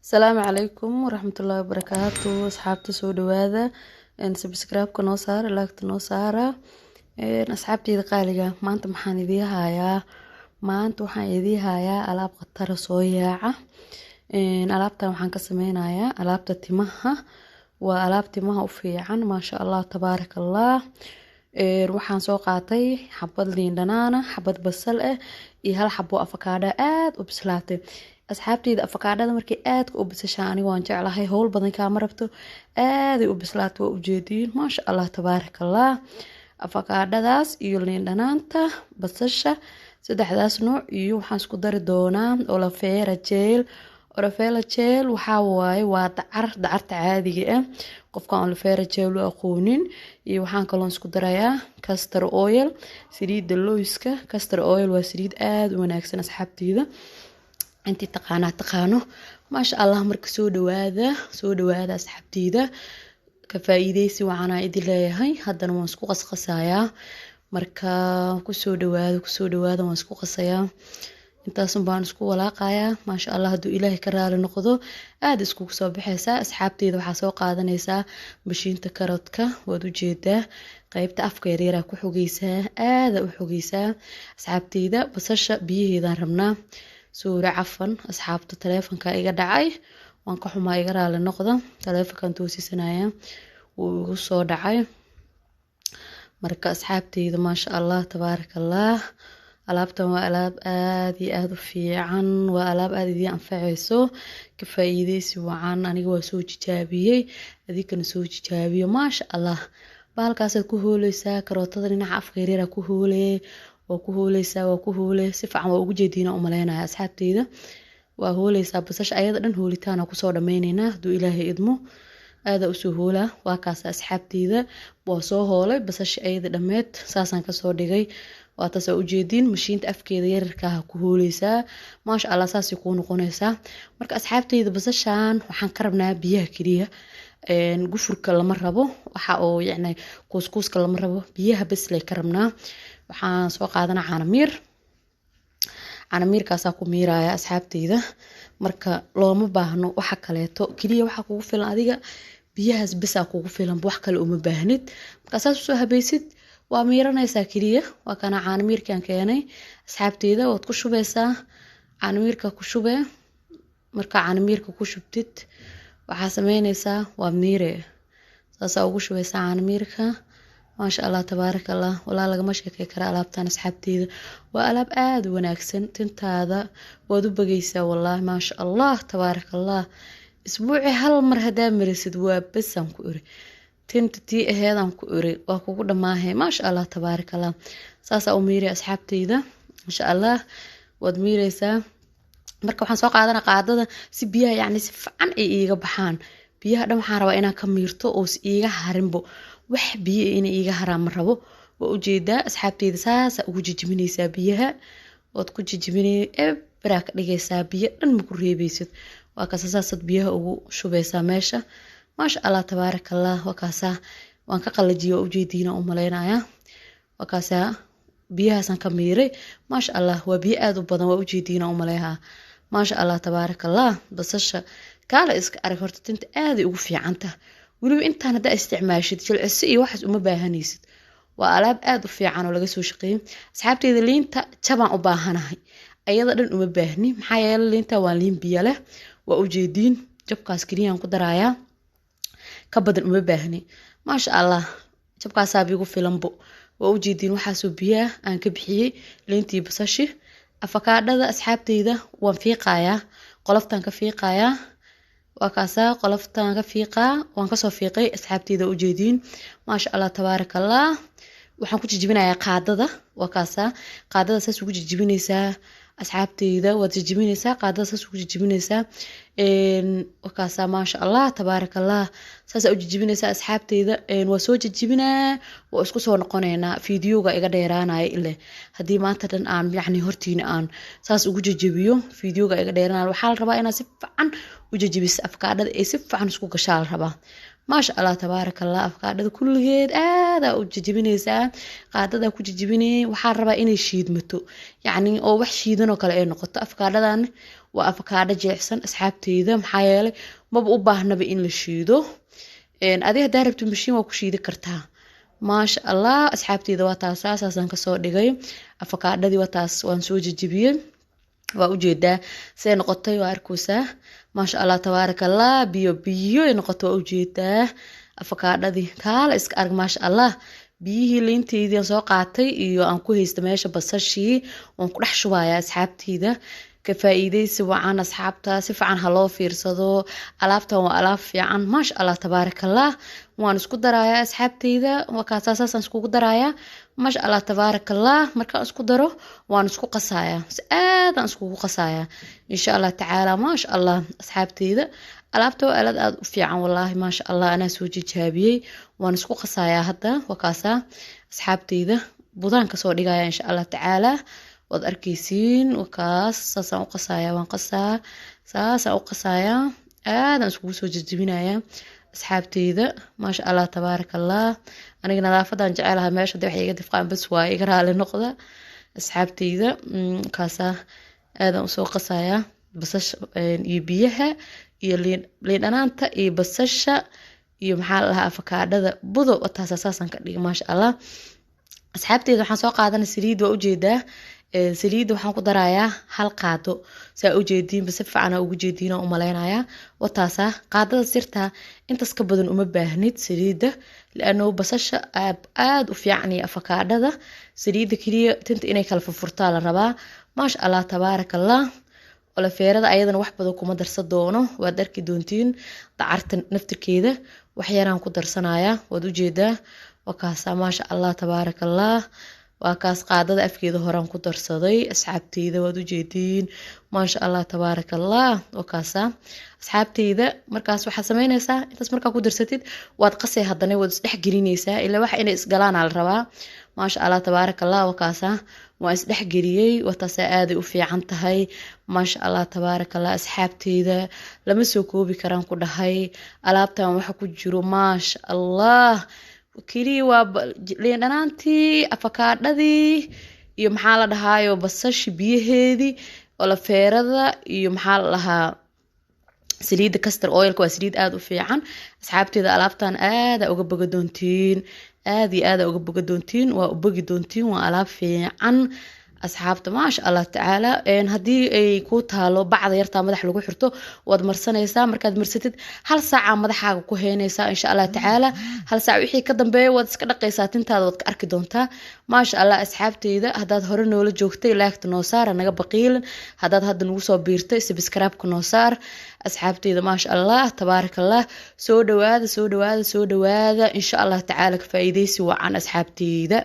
Asalaamu calaykum waraxmatullaahi wabarakaatu. Asxaabta, soo dhawaada, subscribe-ka noo saara, like-ta noo saara. Asxaabteyda qaaliga, maanta maxaan idiin hayaa? Maanta waxaan idiin hayaa alaab khatara soo yaaca. Alaabtan waxaan ka sameynayaa alaabta timaha, waa alaab timaha u fiican, maasha Allah, tabaaraka Allah. Waxaan soo qaatay xabad liin dhanaana, xabad basal ah iyo hal xabo afakaadho aad u bislaatay. Asxaabteyda, afakaadhada markay aadka u bisashaa aniga waan jeclahay, howl badan kaama rabto, aaday u bislaatay, waa ujeediin, maasha Allah, tabaaraka Allah. Afakaadhadaas iyo liin dhanaanta, basasha, saddexdaas nooc iyo waxaan isku dari doonaa aloe vera gel. Aloe vera gel waxaa waaye waa dacar, dacarta caadiga ah, qofkaan aloe vera gel u aqoonin. Iyo waxaan kaloo isku darayaa castor oil, saliidda looyska. Castor oil waa saliid aada u wanaagsan, asxaabteyda intii taqaanaa taqaano, maasha Allah. Marka soo dhawaada, soo dhawaada asxaabteyda, ka faa-iideysi wacanaa idin leeyahay. Haddana waan isku qasqasayaa. Marka kusoo dhawaada, kusoo dhawaada, waan isku qasayaa, intaasun baan isku walaaqayaa, maasha Allah. Hadduu Ilaahay ka raali noqdo, aada iskugu soo baxaysaa. Asxaabteyda, waxaa soo qaadanaysaa mashiinta karoodka, waad ujeedaa, qeybta afka yaryaraa ku xogeysaa, aada u xogeysaa. Asxaabteyda, basasha biyaheedaan rabnaa. Suure cafan asxaabta, taleefonka iga dhacay, waan ka xumaa, iga raali noqda. Taleefonkan toosisanaya wuu igu soo dhacay. Marka asxaabteyda, maasha Allah, tabaaraka Allah, alaabtan waa alaab aada iyo aada u fiican, waa alaab aada idiin anfaceyso, ka faa-iideysi wacan. Aniga waa soo jijaabiyey, adinkana soo jijaabiyo, maasha Allah. Bahalkaasaad ku hooleysaa karootada, dhinaca afka yaryara ku hooleye, waa ku hooleysaa, waa ku hoole si fiican, waa ugu jeediina umaleynaya asxaabteyda. Waa hooleysaa basasha ayada dhan, hoolitaana kusoo dhameyneynaa hadduu Ilaahay idmo. Aada usoo hoolaa, waa kaas asxaabteyda, waa soo hoolay basasha ayada dhammeed, saasaan kasoo dhigay, waa taas aa ujeediin. Mashiinta afkeeda yararkaaha ku hooleysaa, maasha Allah, saasay kuu noqonaysaa. Marka asxaabteyda, basashan waxaan ka rabnaa biyaha keliya, gufurka lama rabo, waxa oo yacni kuuskuuska lama rabo, biyaha bes lay ka rabnaa. Waxaan soo qaadanaa caanamiir, caanamiirkaasaa ku miiraya asxaabteyda. Marka looma baahno waxa kaleeto, keliya waxaa kugu filan adiga biyahaas besaa kugu filan, wax kale uma baahnid. Markaa saas usoo habaysid, waa miiranaysaa keliya. Waa kana caanamiirkaan keenay asxaabteyda, waad ku shubeysaa caanamiirka, ku shubee. Markaa caanamiirka ku shubtid, waxaa sameyneysaa waa miire, saasaa ugu shubeysaa caanamiirka, maasha Allah, tabaaraka Allah. Walaa lagama sheekey kara alaabtan asxaabteyda, waa alaab aada u wanaagsan, tintaada waad u bageysaa wallaahi, maasha Allah, tabaaraka Allah. Isbuuci hal mar haddaa marisid, waa besaan ku iri, tinta tii aheedaan ku iri waa kugu dhammaahe, maasha Allah, tabaaraka Allah. Saasaa u miiraya asxaabteyda, insha Allah waad miireysaa. Marka waxaan soo qaadana qaadada si biyaha yacni si fiican ay iiga baxaan. Biyaha dhan waxaan rabaa inaan ka miirto oo si iiga harinbo, wax biyo inay iiga haraan ma rabo. Waa ujeedaa asxaabteyda, saasaa ugu jijibineysaa biyaha, waad ku jijibinay, eberaa ka dhigaysaa, biyo dhan ma ku reebeysid. Waa kaasa, saasaad biyaha ugu shubeysaa meesha, maasha Allah, tabaaraka Allah. Waa kaasaa, waan ka qalajiyay, waa ujeediina u maleynayaa. Waa kaasaa, biyahaasaan ka miiray, maasha Allah, waa biyo aada u badan, waa ujeediina u maleehaa, maasha Allah, tabaaraka Allah. Basasha kaala iska arag, horta tinta aaday ugu fiicanta, weliba intaan haddaa isticmaashid jilciso iyo waxaas uma baahanaysid. Waa alaab aada u fiican oo laga soo shaqeeyay. Asxaabteyda, liinta jabaan u baahanahay, ayada dhan uma baahni, maxaa yeele liinta waa liin biyo leh, waa ujeediin, jabkaas keliyaan ku darayaa, ka badan uma baahni, maasha Allah, jabkaasaaba igu filanbo. Waa ujeediin waxaasoo biyaha aan ka bixiyey liintii, basashi. Afakaadhada asxaabteyda waan fiiqayaa, qoloftaan ka fiiqayaa, waa kaasaa, qoloftaan ka fiiqaa, waan kasoo fiiqay asxaabteyda, ujeediin, maasha Allah, tabaaraka Allah. Waxaan ku jijibinayaa qaadada, waa kaasaa, qaadada saas ugu jijibinaysaa asxaabteyda, waad jijibinaysaa, qaadada saas ugu jijibinaysaa, waa kaasaa, maasha Allah, tabaaraka Allah, saasaa u jijibinaysaa asxaabteyda. Waa soo jijibinaa, waa isku soo noqoneynaa, fiidiyowga iga dheeraanaya ile haddii maanta dhan aan yacni hortiina aan saas ugu jijibiyo, fiidiyowga iga dheeraanaya. Waxaa la rabaa inaad si fiican u jijibiso afkaadhada, ay si fiican isku gashaa la rabaa, maasha Allah, tabaaraka Allah. Afkaadhada kulligeed aadaa u jijibinaysaa, qaadadaa ku jijibinay. Waxaa rabaa inay shiidmato, yacni oo wax shiidan oo kale ay noqoto afkaadhadan. Waa afakaadho jeexsan, asxaabteyda, maxaa yeelay maba u baahnaba in la shiido. Adiga haddaa rabto mashiin waa ku shiidi kartaa. Maasha Allah, asxaabteyda, waa taasaa, saasaan kasoo dhigay afakaadhadii. Waa taas, waan soo jejebiyey, waa ujeedaa siday noqotay, waa arkeysaa. Maasha Allah, tabaaraka Allah, biyo biyo ay noqotay, waa ujeedaa afakaadhadii, kaala iska arag. Maasha Allah, biyihii liinteydii aan soo qaatay iyo aan ku haysta meesha basashii waan ku dhex shubayaa. Asxaabteyda, ka faa-iideysi wacan. Asxaabta, si fiican ha loo fiirsado, alaabtan waa alaab fiican. Maasha Allah, tabaaraka Allah, waan isku darayaa, asxaabteyda, waa kaasaa, saasaan iskugu darayaa. Maasha Allah, tabaaraka Allah, markaan isku daro waan isku qasayaa, si aadaan iskugu qasayaa, insha Allah tacaala. Maasha Allah, asxaabteyda, alaabta waa alaab aada u fiican wallaahi. Maasha Allah, anaa soo jijaabiyey. Waan isku qasayaa hadda, waa kaasaa, asxaabteyda, budaan kasoo dhigaya, insha Allah tacaala, waad arkeysiin. Wakaas, saasaan u qasayaa, waan qasaa, saasaan u qasayaa, aadaan iskugu soo jejebinayaa, asxaabteyda. Maasha Allah, tabaaraka Allah, aniga nadaafadan jecelahay, meesha hadii wax iga difqaan bas waaye, iga raali noqda, asxaabteyda. Kaasaa, aadaan usoo qasayaa basasha iyo biyaha iyo liin, liin dhanaanta iyo basasha iyo maxaa la dhahaa afakaadhada budo. Wataasa, saasaan ka dhigay. Maasha Allah, asxaabteyda, waxaan soo qaadanay saliid, waa ujeedaa. Saliidda waxaan ku darayaa hal qaado, saa ujeediinba, si fiican aa ugu jeediin oo umaleynayaa. Wataasaa qaadada sirta, intaas ka badan uma baahnid saliidda, liano basasha aada u fiican iyo afakaadhada, saliidda keliya tinta inay kala furfurtaa la rabaa. Maasha Allah, tabaaraka Allah, aloe verada ayadana wax badan kuma darsan doono, waad arki doontiin. Dacarta naftirkeeda wax yaraan ku darsanayaa, waad ujeedaa. Waa kaasaa, maasha Allah, tabaaraka Allah, waa kaas, qaadada afkeeda horaan ku darsaday, asxaabteyda, waad ujeediin. Maasha Allah, tabaaraka Allah, waa kaasaa, asxaabteyda. Markaas waxaad sameyneysaa, intaas markaa ku darsatid waad qasay, haddana waad isdhex gelineysaa, ilaa waxa inay isgalaana la rabaa. Maasha Allah, tabaaraka Allah, waa kaasaa, waan isdhex geliyey. Wataasaa, aaday u fiican tahay. Maasha Allah, tabaaraka Allah, asxaabteyda, lama soo koobi karaan ku dhahay alaabtan waxa ku jiro. Maasha Allah, keliya waa liin dhanaantii, afakaadhadii iyo maxaa la dhahaayo basashi biyaheedii, aloe verada iyo maxaa la dhahaa saliidda castor oilka. Waa saliid aada u fiican, asxaabteeda. Alaabtan aada uga boga doontiin, aada iyo aada uga boga doontiin, waa u bogi doontiin, waa alaab fiican, asxaabta. Maasha Allah tacaala, haddii ay kuu taalo bacda yartaa madax lagu xirto, waad marsanaysaa. Markaad marsatid hal saaca madaxaaga ku heynaysaa, insha Allah tacaala. Hal saac wixii ka dambeeya waad iska dhaqaysaa, tintaada waad ka arki doontaa. Maasha Allah, asxaabteyda, haddaad hore noola joogtay, like-ta noo saara, naga baqiilin. Haddaad hadda nagu soo biirtay, subscribe-ka noo saar, asxaabteyda. Maasha Allah, tabaaraka Allah, soo dhawaada, soo dhawaada, soo dhawaada, insha Allah tacaala, ka faa'iideysi wacan, asxaabteyda.